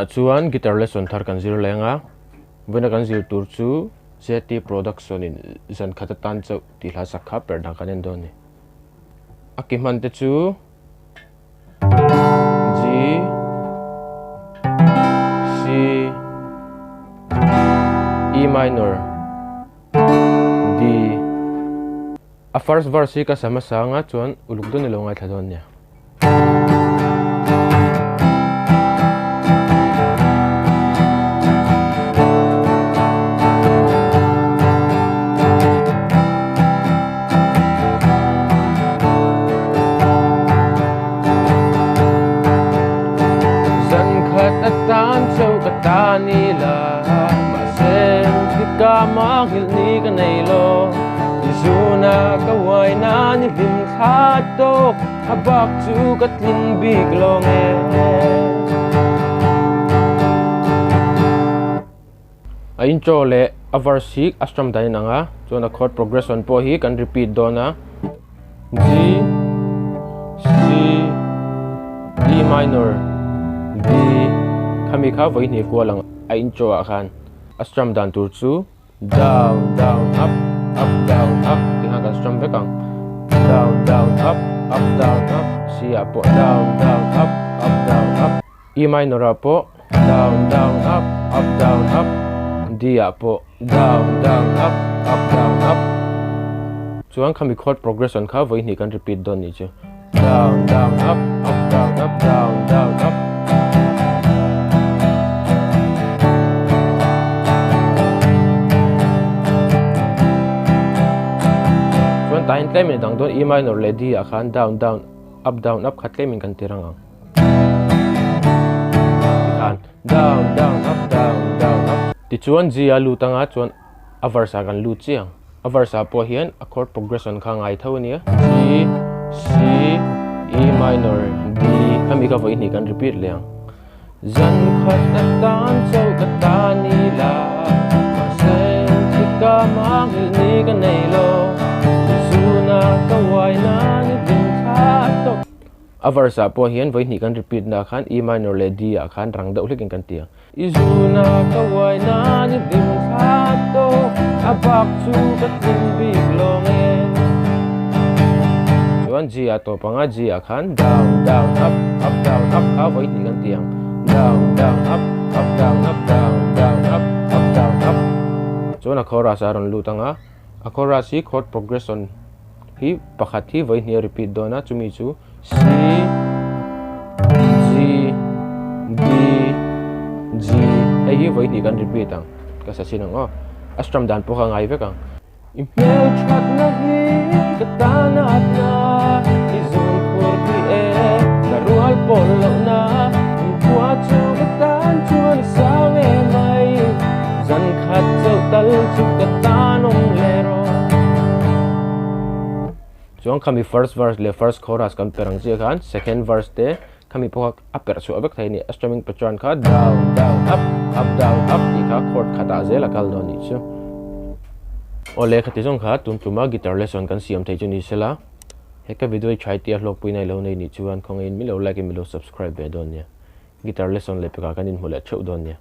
Tunah chuan guitar lesson thar kan zir leng a, vawiina kan zir tur chu ZT Production in zan khat atan chauh tih hla sak kha per dang kan en dawn a ni. A ki hman te chu G, C, E minor, D. A first verse hi ka sa hmasa anga chuan uluk dawn ilo ngaithla dawn nia. Zan khat atan chauh ka ta ni la, mahse tika manghilh ni ka nei lo. Zuna ka uai nan i hlim thla tawk a bak chu ka tling bik lo nge. A intro leh a verse hi a strum dan in ang a, chuan a chord progression pawh hi kan repeat dawn a, G, C, E minor, D, khami kha vawi hnih kual ang a intro ah khan a strum dan tur chu. Down down up up down up tih khan kan strum vek ang. Down down up up down up C ah pawh down down up up down up E minor ah pawh down down up up down up D ah pawh down down up up down up chuan khami chord progression kha vawi hnih kan repeat dawn nih chu. Down down up up down up down down up. Chuan tah hian tlemin a dang dawn E minor leh D ah khan down down up down up kha tlemin kan ti rang ang. Tikhan down down up down down up. Tichuan G a lut anga chuan a verse ah kan lut chiang. A verse ah pawh hian a chord progression kha ngai tho a nia. G, C, E minor, D khami kha vawi hnih kan repeat leh ang. Zan khat atan chauh ka ta ni la, mahse thika manghilh ni ka nei lo, zuna ka uai nan i hlim thla tawp. A verse ah pawh hian vawi hnih kan repeat na khan E minor leh D ah khan rang deuh hlekin kan ti ang. I zuna ka uai nan i hlim thla tawk a bak chu ka tling bik lawng e. Chuan G ah tawp anga G ah khan down down up up down up kha vawi hnih kan ti ang. Down down up up down up down down up up down up. Chuan a chorus ah a rawn lut anga a chorus hi chord progression hi pakhat hi vawi hnih a repeat dawn a chumi chu C G D G hei hi vawi hnih kan repeat ang ka sa chin ang aw a strum dan pawh kha ngai vek ang. I hmel thatna hi ka tan at na i zun phur hi e ka rual pawl loh na in khua chu ka tan chuan i sang em mai zan khat chauh tal chu ka tan awm leh rawh. Chuan khami first verse leh first chorus kan per ang chiah khan second verse te khami pawh kha a perh chhuah vek thei a ni. A strumming pattern kha down down up up down up tih kha chord khatah zel a kal dawn nih chu. Aw le khati zawng kha tun tuma guitar lesson kan siam thei chu ni sela he ka video hi thaiti a hlawkpui na ilo nei nih chuan khawngaihin milo like in milo subscribe ve dawn nia. Guitar lesson leh pekah kan inhmu leh theuh dawn nia.